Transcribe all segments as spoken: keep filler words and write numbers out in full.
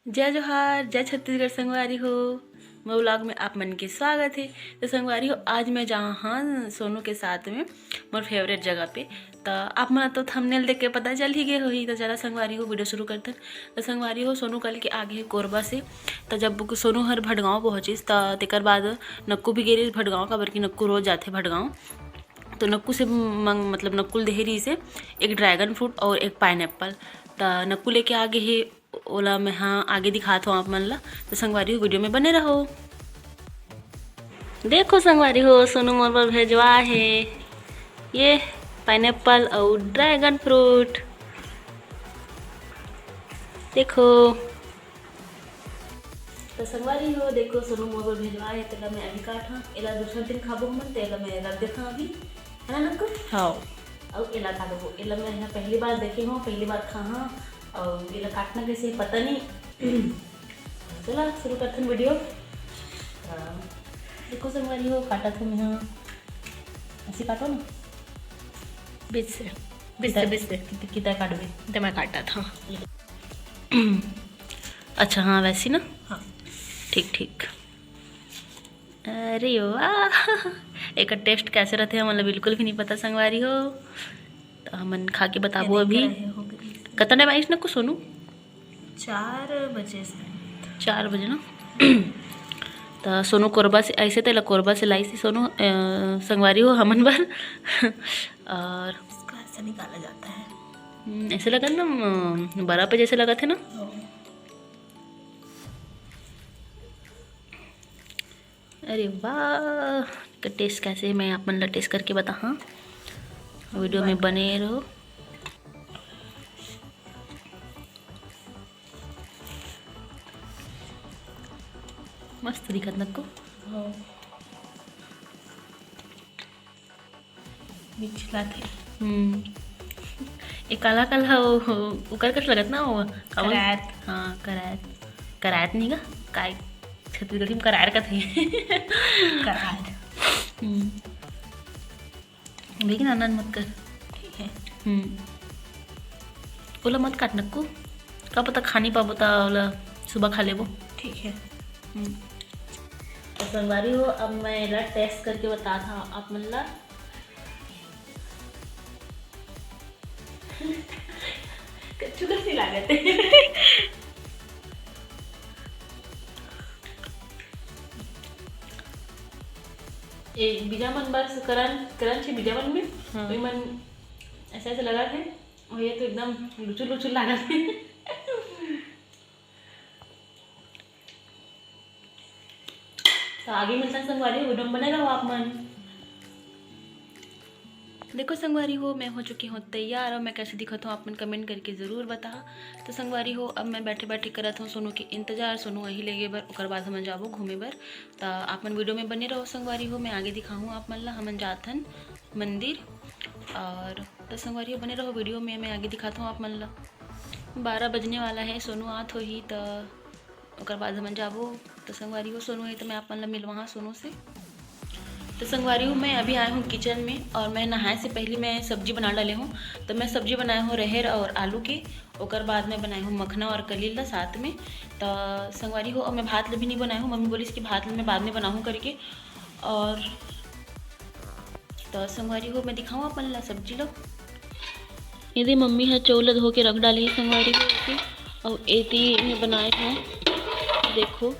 जय जोहार, जय छत्तीसगढ़ संगवारी हो, मोर vlog में आप मन के स्वागत हे। तो संगवारी हो, आज मैं जाहा हँव सोनू के साथ में मोर favourite जगह पे। तो आप मन तो thumbnail देख के पता चल ही गए होही। तो चला संगवारी हो, video शुरू करथन। तो संगवारी हो, सोनू कल के आगे हे कोरबा से। तो जब सोनू हर भटगांव पहुँचिस, तो तेकर बाद नक्कू भी गे रहिस भटगांव, काबर कि नक्कू रोज जाथे भटगांव। तो नक्कू से मंग-, मतलब नक्कू ल देहे रहिस हे एक dragon fruit और एक pineapple। तो नक्कू लेके आगे हे, ओला मैं हा आगे दिखात हँव आप मन ला। तो संगवारी हो, video में बने रहो। देखो संगवारी हो, सोनू मोर बर भेजवा हे ये pineapple और dragon fruit। देखो, तो संगवारी हो, देखो सोनू मोर बर भेजवा हे, तेला मैं अभी काटहूँ, एला दूसरा दिन खाबो हमन, तो एला मैं रख देथँव अभी, है ना नक्कू? हाँ। अउ एला काटबो, एला मैं ह पहली बार देखे हँव, पहली बार खाहूँ, अउ एला काटना कैसे हे पता नहीं। चला शुरू करथन video। अ, देखो संगवारी हो, काटत हँव मैं ह, ऐसे काटो ना, बीच से, बीच से, कितना, बीच से। कित-, कितना काटबे? तो मैं काटत हँव। अच्छा, हाँ, वैसे ना? हाँ। ठीक, ठीक। अरे वाह, एकर taste कैसे रहिथे, हमन ला बिल्कुल भी नहीं पता संगवारी हो। तो हमन खा के बताबो अभी। कतना time आइस नक्कू सोनू? चार बजे से। चार बजे ना? तो सोनू कोरबा से, ऐसे तेला कोरबा से लाइस हे सोनू, अ, संगवारी हो हमन बर। और इसका ऐसे निकाला जाता है। हम्म, ऐसे लगत ना, अ, बर्फ जैसे लगत हे ना? हाँ। अरे वाह, का taste कैसे हे, मैं आप मन ला taste करके बताहूँ, video में बने रहो। मस्त दिखत नक्कू। हाँ। मिर्च लाथे। हम्म। ए काला काला वो, वो, ओकर कस लगत ना वो, का बोल-, करात। हाँ, करात। करात नहीं का? काय? छत्तीसगढ़ी में करार कथे। करार। हम्म। लेकिन आनंद मत कर। ठीक है। हम्म। ओला मत काट नक्कू। का पता खा नहीं पाबो त ओला सुबह खा लेबो। ठीक है। हम्म। तो संगवारी हो, अब मैं एला taste करके बताथँव आप मन ला। कच्चू कस लागत हे। ए, बीजा मन बर से करन-, करंच हे बीजा मन में, हाँ। तो ये मन ऐसे, ऐसे लगत हे, और ये तो एकदम लुचुर, लुचुर लागत हे। तो आगे मिलथन संगवारी हो, video में बने रहो आप मन। देखो संगवारी हो, मैं हो चुकी हूँ तैयार और मैं कैसे दिखत हूँ आप मन comment करके ज़रूर बता। तो संगवारी हो, अब मैं बैठे बैठे करत हूँ सोनू के इंतजार, सोनू आही लेगे बर, ओकर बाद हमन जाबो घूमे बर। तो आप मन video में बने रहो संगवारी हो, मैं आगे दिखाहूँ आप मन ला, हमन जाथन मंदिर। और तो संगवारी हो, बने रहो video में, मैं आगे दिखात हूँ आप मन ला। बारह बजने वाला है, सोनू आत होही त ओकर बाद हमन जाबो। तो संगवारी हो, सोनू है तो मैं आप मन ला मिलवाहा सोनू से। तो संगवारी हो, मैं अभी आई हूँ kitchen में और मैं नहाए से पहले मैं सब्जी बना डाले हूँ। तो मैं सब्जी बनाए हूँ रहेर और आलू के, ओकर बाद मैं बनाए हूँ मखना और कलील ला साथ में। तो संगवारी हो, और मैं भात ला भी नहीं बनाए हूँ, मम्मी बोलिस कि भात ला मैं बाद में बनाहूँ करके। और तो संगवारी हो, मैं दिखाऊँ अपन ला सब्जी ला। एदे मम्मी ह चौल ला धो के रख डाली हे संगवारी हो, एती। अउ एती मैं बनाए हूँ, देखो,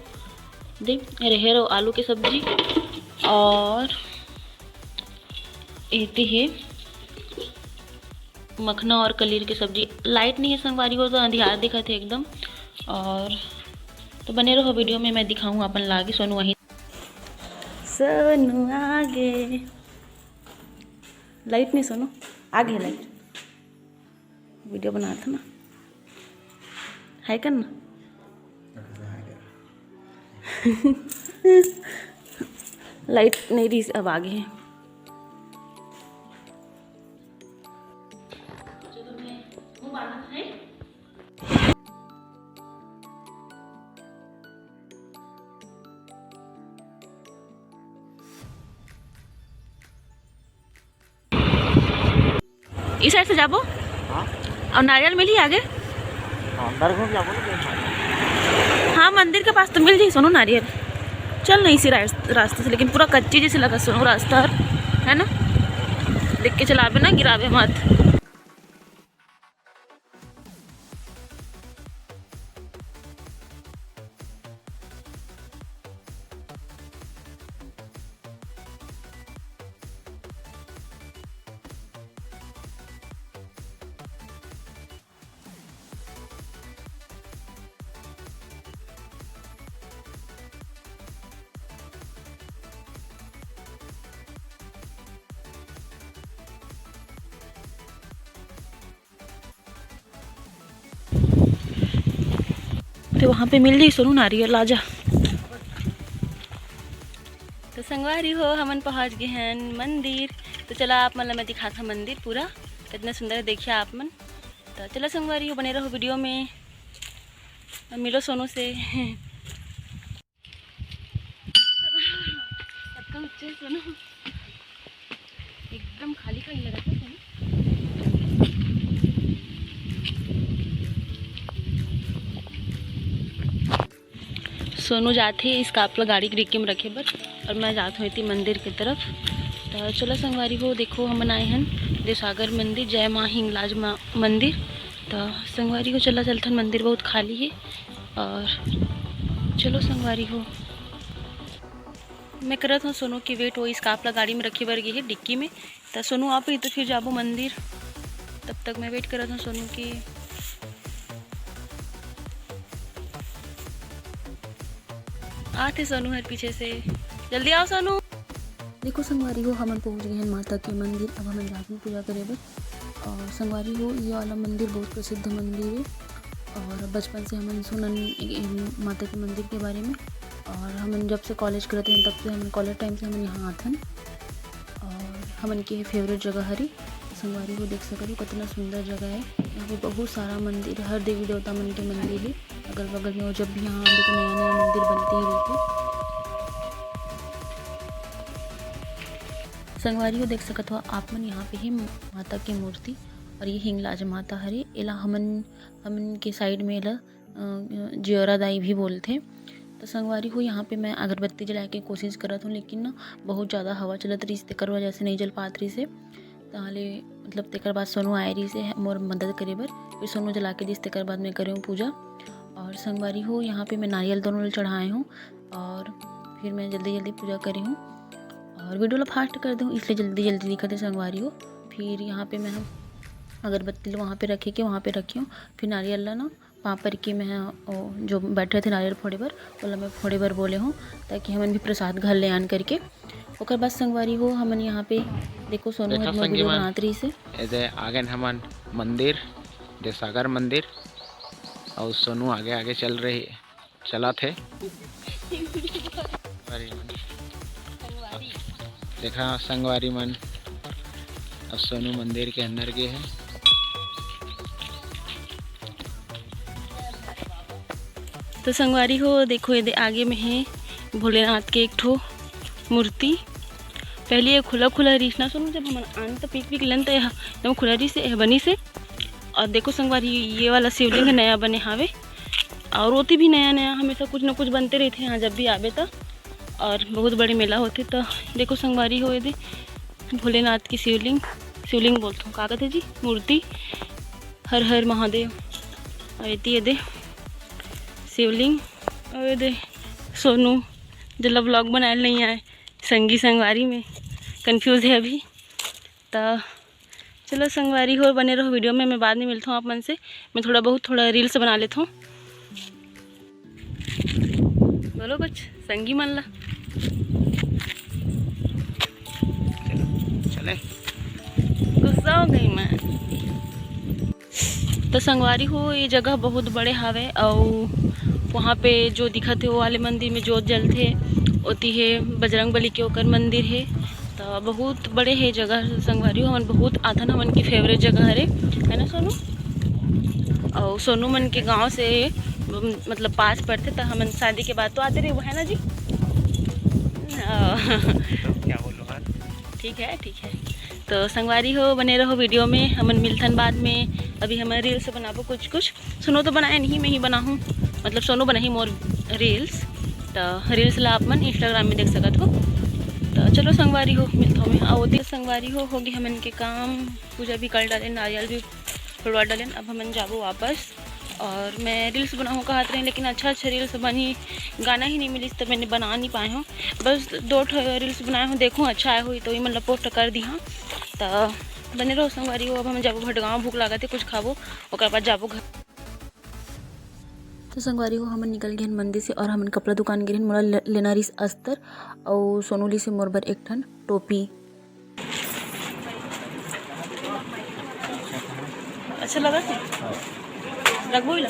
दे, रहेर अउ आलू के सब्जी। और एती हे मखना और कलीर के सब्जी। Light नहीं है संगवारी हो, तो अंधियार दिखत हे एकदम। और तो बने रहो video में, मैं दिखाऊँ अपन ला आगे। सोनू वहीं सोनू आगे। Light नहीं सोनू, आगे light। Video बनात हँव ना। Hi कर ना। Light नहीं रही, अब आगे हे। इस side से जाबो। हाँ। और नारियल मिली आगे। हाँ, अंदर घुस जाबो ना, कोई बात नहीं। हाँ, मंदिर के पास तो मिल जाही सोनू नारियल। चल ना इसी रास-, रास्ते से, लेकिन पूरा कच्ची जैसे लगा सोनू रास्ता हर, है ना? देख के चलाबे ना, गिराबे मत। ते वहाँ पे मिल जाही सोनू नारियल, आ जा। तो संगवारी हो, हमन पहुँच गे हन मंदिर। तो चला, आप मन ला मैं दिखात हँव मंदिर पूरा, कितना सुंदर हे, देखिया आप मन। तो चला संगवारी हो, बने रहो वीडियो में, मिलो सोनू से। अतका ऊंचा हे सोनू, एकदम खाली खाली लगत हे सोनू। सोनू जात हे scarf ला गाड़ी के डिक्की में रखे बर, और मैं जात हँव एती मंदिर के तरफ। तो चलो संगवारी हो, देखो हमन आए हन देवसागर मंदिर, जय माँ हिंगलाज माँ मंदिर। तो संगवारी हो, चला चलथन, मंदिर बहुत खाली हे। और चलो संगवारी हो, मैं करत हँव सोनू के wait, वो scarf ला गाड़ी में रखे बर गे हे डिक्की में। त सोनू आ पाही तो फिर जाबो मंदिर, तब तक मैं wait करत हँव सोनू के। आथे सोनू हर पीछे से, जल्दी आओ सोनू। देखो संगवारी हो, हमन पहुँच गए हैं माता के मंदिर। अब हमन जाबो पूजा करे बर। और संगवारी हो, ये वाला मंदिर बहुत प्रसिद्ध मंदिर है और बचपन से हमन सुनन ए, ए, माता के मंदिर के बारे में। और हमन जब से कॉलेज करत हन, तब से हमन कॉलेज टाइम से हमन यहाँ आथन और हमन के फेवरेट जगह हरे। संगवारी हो, देख सकत हो कितना सुंदर जगह है। यहाँ पे बहुत सारा मंदिर, हर देवी देवता मन के मंदिर है अगल बगल में। और जब भी यहाँ आबे तो नया नया मंदिर बनते ही रहते। संगवारी हो, देख सकत हो आप मन, यहाँ पे ही माता के मूर्ति और ये हिंगलाज माता हरे। एला हमन, हमन के साइड में एला, अ, जियोरा दाई भी बोलथे। तो संगवारी हो, यहाँ पे मैं अगरबत्ती जलाए के कोशिश करत हूँ, लेकिन ना बहुत ज़्यादा हवा चलत रहिस, तेकर वजह से नहीं जल पात रहिस हे। ताहले मतलब तेकर बाद सोनू आए रहिस हे मोर मदद करे बर, फिर सोनू जला के दिस, तेकर बाद मैं करे हूँ पूजा। और संगवारी हो, यहाँ पे मैं नारियल दोनों ल चढ़ाए हूँ और फिर मैं जल्दी जल्दी पूजा करे हूँ। और वीडियो ला फास्ट कर दूँ, इसलिए जल्दी जल्दी दिखत हे संगवारी हो। फिर यहाँ पे मैं अगरबत्ती ल वहाँ पे रखे के वहाँ पे रखे हूँ, फिर नारियल ला ना पापर के मैं ओ, जो बैठे थे नारियल फोड़े बर, ओला मैं फोड़े बर बोले हूँ, ताकि हमन भी प्रसाद घर ले आन करके। ओकर बाद संगवारी हो, हमन यहाँ पे देखो सोनू देखा हर मोर संगी वीडियो मन, बनात रहिस हे। एदे आगेन हमन मंदिर, देवसागर मंदिर, और सोनू आगे आगे चल रही, चलत हे। संगवारी मन। देखा संगवारी मन, अब सोनू मंदिर के अंदर गे हे। तो संगवारी हो, देखो एदे आगे में हे भोलेनाथ के एक ठो मूर्ति। पहले ये खुला खुला रहिस ना सोनू, जब हमन आन त पिक पिक लेन त एह एकदम खुला रहिस हे, एह बनिस हे। और देखो संगवारी, ये वाला शिवलिंग नया बने हावे और ओती भी नया नया हमेशा कुछ ना कुछ बनते रहिथे यहाँ जब भी आबे त। और बहुत बड़े मेला होथे। तो देखो संगवारी हो, एदे भोलेनाथ की शिवलिंग, शिवलिंग बोलथों, का कथे जी, मूर्ति, हर हर महादेव। और एती एदे शिवलिंग, और एदे सोनू, जेला vlog बनाए ल नहीं आए, संगी संगवारी में confuse है अभी। तो चलो संगवारी हो, बने रहो वीडियो में, मैं बाद में मिलता हूँ आप मन से। मैं थोड़ा बहुत, थोड़ा reels बना लेता हूँ। बोलो कुछ संगी मन ला। चलो, चले। गुस्सा हो गई मैं। तो संगवारी हो, ये जगह बहुत बड़े हावे, अउ वहाँ पे जो दिखत हे, वो वाले मंदिर में जोत जलथे, ओती हे बजरंग बली के, ओकर मंदिर हे। तो बहुत बड़े हे जगह संगवारी हो, हमन बहुत आथन, हमन की favourite जगह हरे, है ना सोनू? अउ सोनू मन के गांव से, म-, मतलब पास पड़थे, तो हमन शादी के बाद तो आते रहे, वो है ना जी? हाँ। तो क्या बोलूँ, हाँ? ठीक है, ठीक है। तो संगवारी हो, बने रहो वीडियो में, हमन मिलथन बाद में। अभी हमन reels बनाबो कुछ कुछ। सोनू तो बनाए नहीं, मैं ही बनाहूँ, मतलब सोनू बनाही मोर reels। त reels ला आप मन Instagram में देख सकत हो। त चलो संगवारी हो, मिलथो मैं। अउ ओती संगवारी हो, होगे हमन के काम, पूजा भी कर डालेन, नारियल भी फोड़वा डालेन। अब हमन जाबो वापस। और मैं reels बनाहूँ कहत रहें, लेकिन अच्छा अच्छा reels बनी, गाना ही नहीं मिलिस, त मैंने बना नहीं पाए हों। बस दो ठो reels बनाए हों, देखूँ अच्छा आए होही तो ओही मन ला post कर दिहा। त बने रहो संगवारी हो, अब हमन जाबो भटगांव, भूख लागत हे, कुछ खाबो, ओकर बाद जाबो घर। तो संगवारी हो, हमन निकल गए हन मंदिर से और हमन कपड़ा दुकान गे रहेन। मोला ले-, लेना रिहिस अस्तर, अउ सोनू लिस हे मोर बर एक ठन टोपी। अच्छा लगा थे? रखबो इला?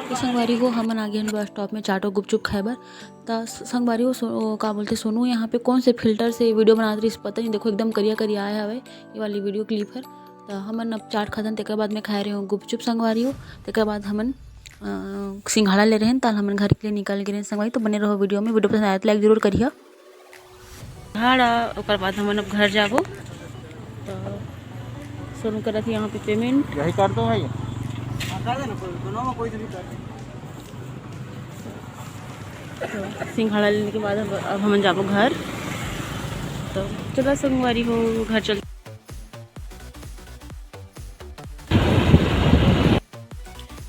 तो संगवारी हो, हमन आ गए हन bus stop में चाट और गुपचुप खाए बर। त स-, संगवारी हो, सो-, का बोलथे, सोनू यहाँ पे कौन से filter से video बनात रहिस, पता नहीं। देखो, एकदम करिया करिया आए हवे ये वाली video clip हर। त हमन अब चाट खाथन, तेकर बाद में खाए रहे हो गुपचुप संगवारी हो, तेकर बाद हमन, अ, सिंघाड़ा ले रहेन, ताल हमन घर के लिए निकल गए रहेन संगवारी। तो बने रहो video में, video पसंद आए तो like जरूर करिहा। सिंघाड़ा, ओकर बाद हमन अब घर जाबो। तो सोनू करत हे यहाँ पे payment। यही कर दो भाई। हाँ, कर देना, कोई, दोनों में कोई से भी कर दे। तो सिंघाड़ा लेने के बाद अब, अब हमन जाबो घर। तो चला संगवारी हो, घर चल।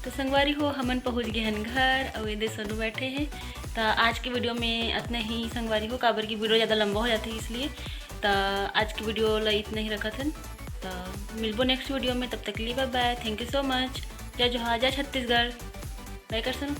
तो संगवारी हो, हमन पहुँच गए हन घर, अउ एदे सोनू बैठे हैं। तो आज के video में इतना ही संगवारी हो, काबर की video ज़्यादा लंबा हो जाथे इसलिए। तो आज के video ला इतना ही रखत हन। तो मिलबो next video में, तब तक के लिए bye bye, thank you so much, जय जोहार, जय छत्तीसगढ़। Bye कर सोनू।